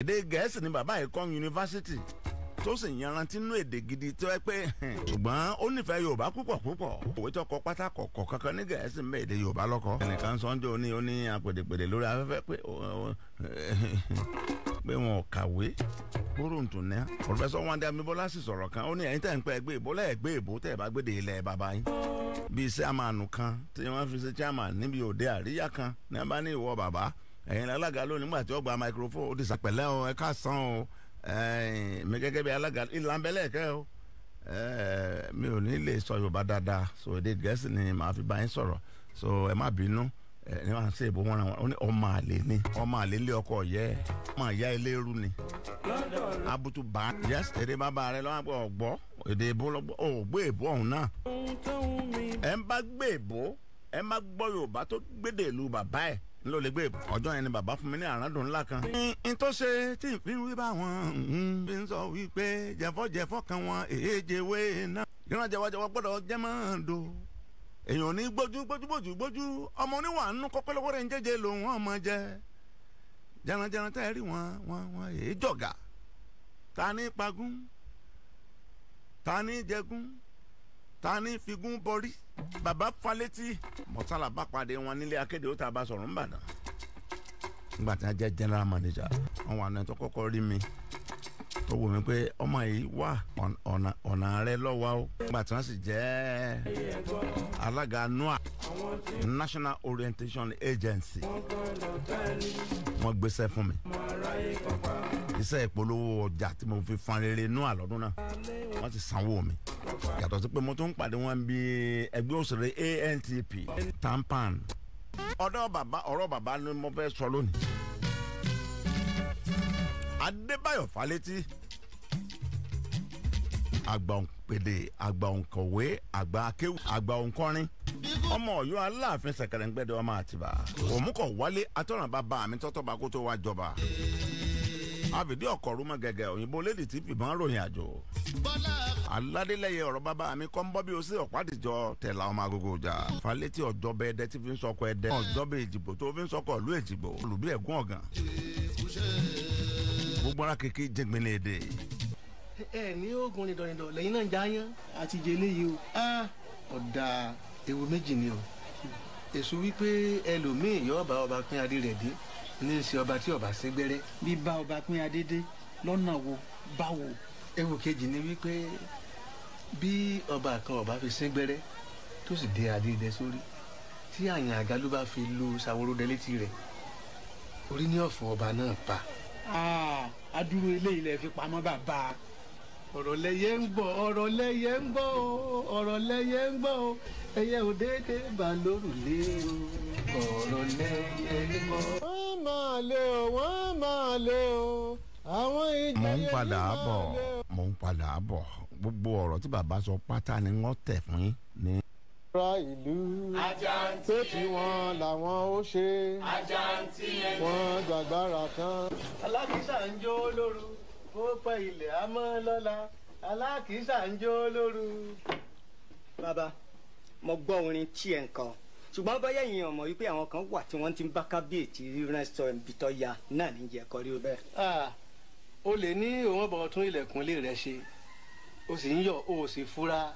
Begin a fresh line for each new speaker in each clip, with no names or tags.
Èdè Gẹ̀ẹ́sì ni bàbá yìí kọ́ yunifásitì tó sì yanrantí nínú èdè gidi tó yẹ pé, ṣùgbọ́n ó nífẹ̀ẹ́ Yorùbá púpọ̀ púpọ̀. Òwe tó kọ pátákọ̀ kọ̀ kankan ní Gẹ̀ẹ́sì ń bẹ, èdè Yorùbá lọ́kọ́. Ẹnìkan sọ́njọ́ ní ó ní apèdèpèdè lórí afẹ́fẹ́ pé wọn ò kàwé gbóòórùn ní. Professor Wande Abímbọ́lá sì sọ̀rọ̀ kan, ó ní ẹ̀yin tẹ̀ ń pẹ́ ẹgbẹ́ ìbò lẹ́ẹ̀gbẹ́ ìbò tẹ̀ bá gbéde ilẹ̀ bàbá yín. Bíi chairman kan tí wọ́n fi ṣe chairman níbi òde àríyá kan ní wọ́n bá ní ìwọ bàbá ẹ̀yin alága lónìí, nígbà tí ó gba microphone, ó ti sàpẹ̀lẹ́ o, ẹ ká san o, mi gẹ́gẹ́ bí alága ìlànbẹ́lẹ̀ kẹ́ o, mi ò ní lè sọ Yorùbá dáadáa, so èdè Gẹ̀ẹ́sì ni màá fi bá yín sọ̀rọ̀, so ẹ má bínú. Ẹ ní wọ́n ṣe ìbò wọn ra wọn. Ó ní ọmọ àlè ni, ọmọ àlè lé ọkọ yẹ, ọmọ ìyá eléru ni abutu bá. Yes, èdè bàbá rẹ lọ́wọ́ àpò ọ̀gbọ́ èdè ìbò lọ́gbọ́ ògbé ìbò ọ̀hún náà. Ẹ ń bá gbé ìbò, ẹ má gbọ́ Yorùbá tó gbédè ìlú bàbá ẹ̀ ńlọ lè gbé ìbò. Ọjọ́ yẹn ni bàbá fún mi ní àràádùn ńlá kan. N tó ṣe tí n fi wí bá wọn fi ń sọ wípé jẹ̀fọ́jẹ̀fọ́ kan wọn èéjewé náà. Ìran jẹ̀wọ́jẹ̀wọ́ gbọ́dọ̀ jẹ́ máa do. Èèyàn ní gbójú gbójú gbójú gbójú, ọmọ oníwà nínú kọ́pẹ́ lọ́wọ́ rẹ̀ ń jẹ́jẹ́ lòun ọmọ jẹ́. Jẹranjẹran tẹ́ ẹ rí wọn wọn wọn èé jọ̀gà. Ta ní pagún, ta ní jẹgún, ta ní figún bọrí. Bàbá Fálétí mọ̀tálà bá pàdé wọn nílé akéde ó ta bá sọ̀rọ̀ ńbàdàn. Nígbà tí wọ́n jẹ́ general manager, wọ́n wà ní ẹni tó kọ́kọ́ rí mi tó wù mí pé ọmọ yìí wà ọ̀nà rẹ lọ́wọ́ o. Nígbà tí wọ́n sì jẹ́ alága NOA, National Orientation Agency, wọ́n gbéṣẹ́ fún mi. Iṣẹ́ ìpolówó ọjà tí mo fi fan rere NOA lọ́dún náà, wọ́n ti sanwó mi. Yàtọ̀ sí pé mo tún ń pàdé wọn bí ẹgbẹ́ òṣèré ANTP tampan. Ọ̀dọ̀ bàbá, ọ̀rọ̀ bàbá ni mo fẹ́ sọ lónìí. Adébáyọ̀ Fálétí, àgbà òǹpẹ̀dẹ̀, àgbà òǹkọ̀wé, àgbà akéwì, àgbà òǹkọrin, ọmọ Ọ̀yọ́ Aláàfin sẹ̀kẹ̀rẹ̀ǹgbẹ̀dẹ̀, ọmọ Àtìbà òmùkọ̀ wálé atọ́nà bàbá mi tọ́tọ́ bá kó tó wá jọba. Àfìdí ọkọ̀ rúmọ̀ gẹ̀gẹ̀ òyìnbó lédè tí fìbọn ròyìn àjò. Aládélẹ́yẹ ọ̀rọ̀ bàbá mi kọ́ ń bọ́ bí o sí ọ̀pá-dìjọ tẹ̀lá ọmọ agogo ọjà. Fálétí ọjọ́ bẹ ẹdẹ tí fi ń sọkọ ẹdẹ, ọjọ́ bẹ Èjìgbò tó fi ń sọkọ ìlú Èjìgbò, olùbí ẹ̀gún ọ̀gàn. Gbogbo ara kékeré jẹgbẹ́lẹ̀ èdè.
Ẹ ní oògùn nìdọ̀nìdọ̀ lẹ́yìn náà ń jáyán àti jẹ eléyìí o. Ọ̀dà ewu méjì ni o. Èso wípé ẹlòmíì yóò bá ọba pín adé rẹ̀ dé ní í ṣe ọba tí ọba sí gbẹ́rẹ́.
Bíbá ọba pín adé dé lọ́nà wo báwo?
Ewu kejì ni wípé bí ọba kan ọba fi sín gbẹ́rẹ́ tó sì dé adé dẹ sórí, tí àyàn àga ló bá fi lu ṣàwòrò dẹ létí rẹ̀, orí ní ọ̀fun ọba náà pa.
Adúrú eléyìí lẹ fi pamọ́ bàbá.
Ọ̀rọ̀ lẹyẹ ń gbọ́, ọ̀rọ̀ lẹyẹ ń gbọ́ o, ọ̀rọ̀ lẹyẹ ń gbọ́ o, ẹyẹ ò déédé bá lórùlé o, ọ̀rọ̀ lẹyẹ ń gbọ́.
Wọ́n máa lé o, wọ́n máa lé o, àwọn ìjẹyẹ
Mò ń padà
yìí máa
bọ̀,
lé o.
mò ń padà bọ̀. Gbogbo ọ̀rọ̀ tí bàbá sọ pátá ni wọ́n tẹ̀ fún yín ní.
Ra ìlú pé tí wọ́n làwọn ó ṣe wọ́n gbàgbára tán.
Alákìísà ń jó lóru, ó pẹ́ ilẹ̀ á mọ́ lọ́la, alákìísà ń jó lóru.
Bàbá, mo gbọ́ orin tí ẹ̀ ń kọ, ṣùgbọ́n bóyá èèyàn mọ̀ wípé àwọn kan wà tí wọ́n ti ń bá kábíyèsí rán sọ ibi tó ya náà ní jẹ́ kọrí o bẹ́ẹ̀.
O lè ní òun bọ̀ tún ilẹ̀kùn ilé rẹ̀ ṣe, o sì ń yọ̀, o sì fura.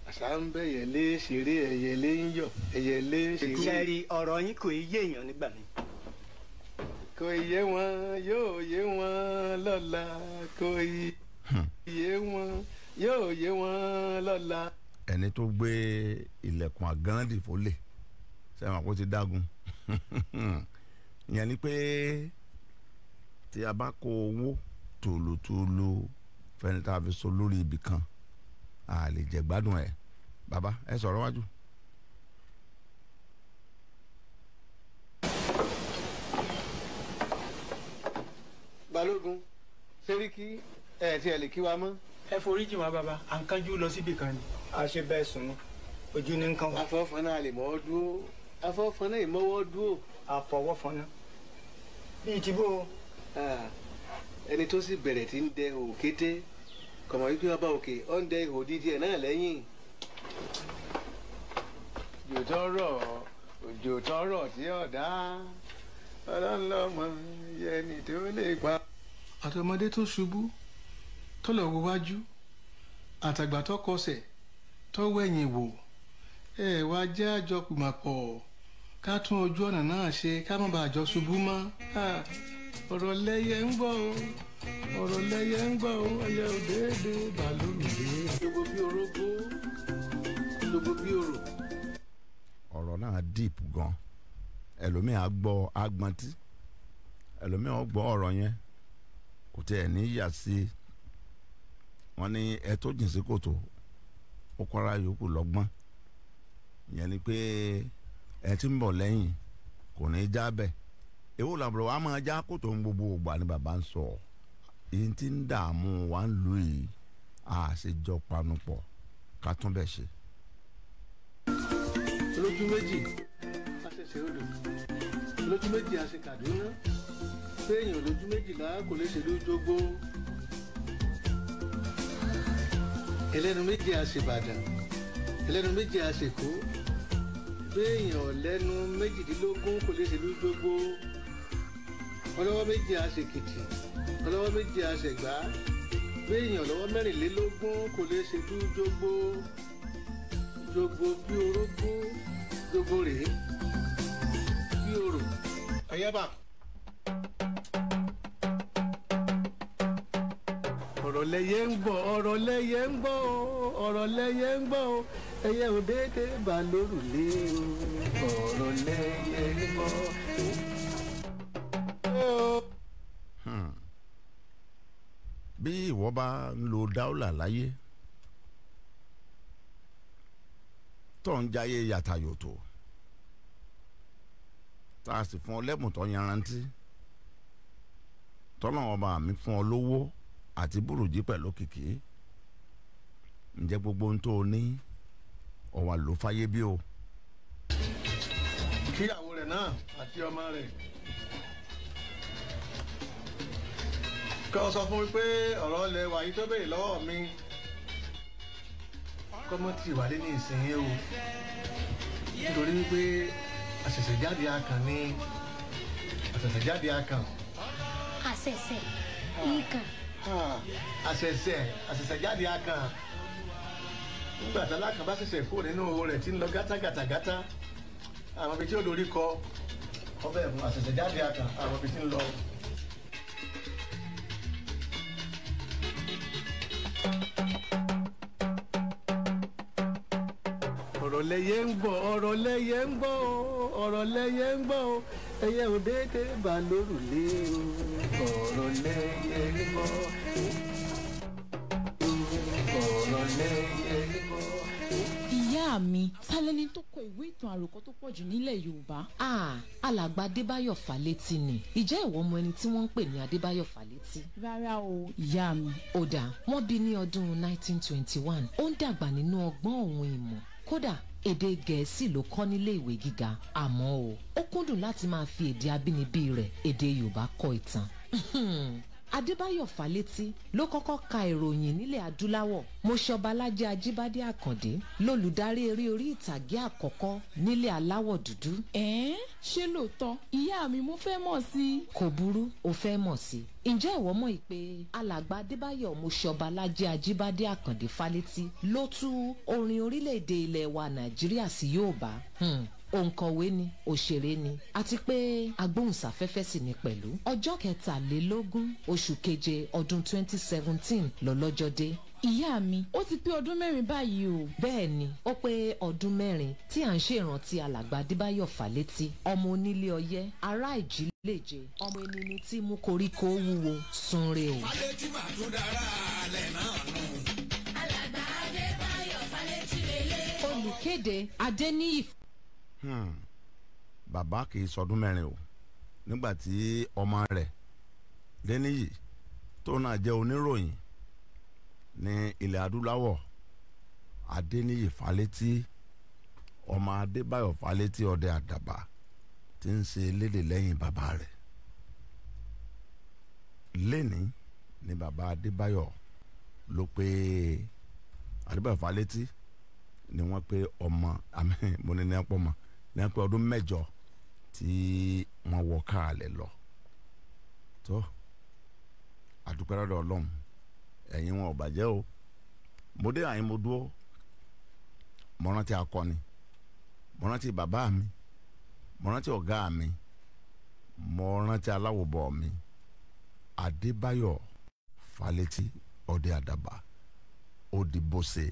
Àṣà ń bẹ ẹyẹlé ṣeré, ẹyẹlé ń yọ̀, ẹyẹlé ṣeré.
Ṣe rí ọ̀rọ̀ yín kò yé èèyàn nígbà mi.
Kò yé wọn, yóò yé wọn lọ́la, kò yé wọn, yóò yé wọn lọ́la.
Ẹni tó gbé ilẹ̀kùn àgánràndì fólè sẹ́wọ̀n kó ti dágun. Ìyẹn ni pé tí a bá kó owó tòlótòló fẹ́ni tá a fi so lórí ibì kan, a lè jẹ gbádùn ẹ̀. Bàbá, ẹ sọ̀rọ̀ wájú.
Balógun, sẹ́ríkì, ẹ̀ tí ẹ lè kí wa mọ́.
Ẹ foríjì wá bàbá, à ń kánjú lọ síbì kan ni.
A ṣe bẹ́ẹ̀ sùn ni ojú ní nǹkan wà.
Afọ́fọ́nà lè mọ́ dúró, afọ́fọ́nà ìmọ́wọ́ dúró.
Àfọwọ́fọ́nà bíi ti bó o.
Ẹni tó sì bẹ̀rẹ̀ tí ń dẹ òkété kọ̀mọ̀ wípé ọba òkè ọ̀ ń dẹ ihò dídí ẹ̀ náà lẹ́yìn. Òjò tọrọ, òjò tọrọ tí ọ̀dá, ọlọ́run lọ́mọ Ẹyẹ ni tó lè pa. Àtọmọdé tó ṣubú tó lọ wo wájú, àtàgbà tó kọsẹ̀ tó wẹ̀yìn wò, ẹ wá jẹ́ àjọ pìmọ̀pọ̀ ká tún ojú ọ̀nà náà ṣe ká má bàa jọ ṣubú mọ́. Ọ̀rọ̀ lẹ́yẹ ń gbọ́ o, ọ̀rọ̀ lẹ́yẹ ń gbọ́ o, ẹyẹ ò déédéé bà lórùlé. Gbogbo bí orógbó, gbogbo bí orò.
Ọ̀rọ̀ náà deep gan. Ẹlòmíì á gbọ́ agbọ̀ntí, ẹlòmíì á gbọ́ ọ̀rọ̀ yẹn kò tẹ̀ ní yà sí i. Wọ́n ní ẹ tó jìn sí kòtò ó kọ́ra yòókù lọ́gbọ́n. Ìyẹn ni pé ẹ ti ń bọ̀ lẹ́yìn kò ní í já bẹ́ẹ̀. Èwo làbúrò wa máa já kòtò ń gbogbo ògbà ni bàbá ń sọ. Èyí tí ń dààmú wa ń lù yìí, a ṣe jọ panupọ̀ ká tún bẹ̀ ṣe.
Olójú méjì a ṣe ṣe odò, olójú méjì a ṣe Kàdúná, péèyàn olójú méjìlá kò lè ṣe lójógbó. Ẹlẹ́nu méjì a ṣe Ìbàdàn, ẹlẹ́nu méjì a ṣe Èkó, béèyàn lẹ́nu méjìdínlógún kò lè ṣe lójógbó. Ọlọ́wọ́ méjì a ṣe Èkìtì, ọlọ́wọ́ méjì a ṣe Ẹ̀gbá, béèyàn lọ́wọ́ mẹ́rìnlélógún kò lè ṣe lójógbó. Jogbo bí orógbó, jogbo rèé bí orò. Ẹyẹ bá. Ọ̀rọ̀ lẹ́yẹ ń gbọ́, ọ̀rọ̀ lẹ́yẹ ń gbọ́ o, ọ̀rọ̀ lẹ́yẹ ń gbọ́ o, ẹyẹ ò déédéé bà lórùlé o, ọ̀rọ̀ lẹ́yẹ ń gbọ́.
Bí ìwọ bá ń lo dáúlà láyé tó ń jayé yàtàyòtò, tá a sì fún ọ lẹ́bùn tó yanrantí, tọ́lọ́run ọba mi fún ọ lówó àti burújí pẹ̀lú kìkì, ǹjẹ́ gbogbo ohun tó o ní ọ̀wà ló fáyé bí o.
Kíyàwó rẹ̀ náà àti ọmọ rẹ̀ kọ́ sọ fún mi pé ọ̀rọ̀ ilẹ̀ wa yìí tó béèrè lọ́wọ́ mi kọ́mọ́ tí ìwádìí ní ìsinyìí o, nítorí wípé àṣẹ̀ṣẹ̀jáde akàn ni àṣẹ̀ṣẹ̀jáde akàn.
Àṣẹ̀ṣẹ̀ ikàn.
Àṣẹ̀ṣẹ̀jáde akàn. Nígbà tí alákàn bá ṣẹ̀ṣẹ̀ kúrò nínú owó rẹ̀ tí ń lọ gátàgàtàgátà, àwọn ibi tí ó dorí kọ ọbẹ̀ ẹ̀fọn àṣẹ̀ṣẹ̀jáde akàn, àwọn ibi tí ń lọ. Ọ̀rọ̀ lẹ́yẹ ń gbọ́, ọ̀rọ̀ lẹ́yẹ ń gbọ́ o, ọ̀rọ̀ lẹ́yẹ ń gbọ́ o, ẹyẹ ò déédéé bà lórùlé o, ọ̀rọ̀ lẹ́yẹ ń gbọ́, ọ̀rọ̀ lẹ́yẹ ń gbọ́.
Ìyá mi, ta lẹni tó kọ ìwé ìtàn àròkọ tó pọ̀ jù nílẹ̀ Yorùbá?
Alàgbà Adébáyọ̀ Fálétí ni. Ìjẹ́ ìwọ mọ ẹni tí wọ́n ń pè ní Adébáyọ̀ Fálétí?
Rárá o, ìyá mi.
Ó dáa, wọ́n bí ní ọdún 1921. Ó ń dàgbà nínú ọgbọ́n òun ìmọ̀. Kódà èdè Gẹ̀ẹ́sì ló kọ́ nílé ìwé gíga. Àmọ́ o, ó kúndùn láti máa fi èdè abínibí rẹ̀, èdè Yorùbá kọ ìtàn. Adébáyọ̀ Fálétí ló kọ́kọ́ ka ìròyìn nílẹ̀ adúláwọ̀. Mọ́ṣọ́balájẹ́ Ajíbádé Àkàndé lolùdarí eré orí ìtàgé àkọ́kọ́ nílẹ̀ aláwọ̀ dúdú.
Ẹ̀ẹ́n, ṣé lóòótọ́? Ìyá mi, mo fẹ́ mọ̀ sí i.
Kò burú, o fẹ́ mọ̀ sí i. Ǹjẹ́ ìwọ mọ̀ pé alàgbà Adébáyọ̀ Mọ́ṣọ́balájẹ́ Ajíbádé Àkàndé Fálétí ló tú orin orílẹ̀-èdè ilẹ̀ wa Nàìjíríà sí Yorùbá? Òǹkọ̀wé ni, òṣèré ni, àti pé agbóhùnsáfẹ́fẹ́ sì ni pẹ̀lú. Ọjọ́ 23 oṣù keje ọdún 2017 lọ́lọ́jọ́ dé.
Ìyá mi, ó ti pé ọdún 4 báyìí o.
Bẹ́ẹ̀ ni, ó pé ọdún 4 tí à ń ṣèrántí alàgbà Adébáyọ̀ Fálétí, ọmọ onílé ọyẹ́, ará ìjìléje, ọmọ ẹni tí mú koríko wúwo sunre o.
Fálétí mà tún dára alẹ́ náà nù.
Alàgbà Adébáyọ̀ Fálétí lélẹ̀.
Olùkéde Adéníyì.
Bàbá kì í sọdún 4 o nígbà tí ọmọ rẹ̀ Déníyì tó náà jẹ́ oníròyìn ní ilẹ̀ adúláwọ̀, Adéníyì Fálétí, ọmọ Adébáyọ̀ Fálétí ọdẹ àdàbà tí ń ṣe lédè lẹ́yìn bàbá rẹ̀. Lẹ́ni ni bàbá Adébáyọ̀ ló pé Adébáyọ̀ Fálétí ni wọ́n pé ọmọ àmì mo ní ní ẹ̀pọ̀ mọ́ ní ẹ̀pọ̀ ọdún 8 tí wọ́n wọ káàlẹ̀ lọ. Tó àdúpẹ́ lọ́dọ̀ Ọlọ́run, ẹ̀yin wọn ò bàjẹ́ o. Mo dé àyín, mo dúró, mo rántí akọni, mo rántí bàbá mi, mo rántí ọ̀gá mi, mo rántí aláwòbọ̀ mi, Adébáyọ̀ Fálétí, ọdẹ àdàbà, ó di bó ṣe.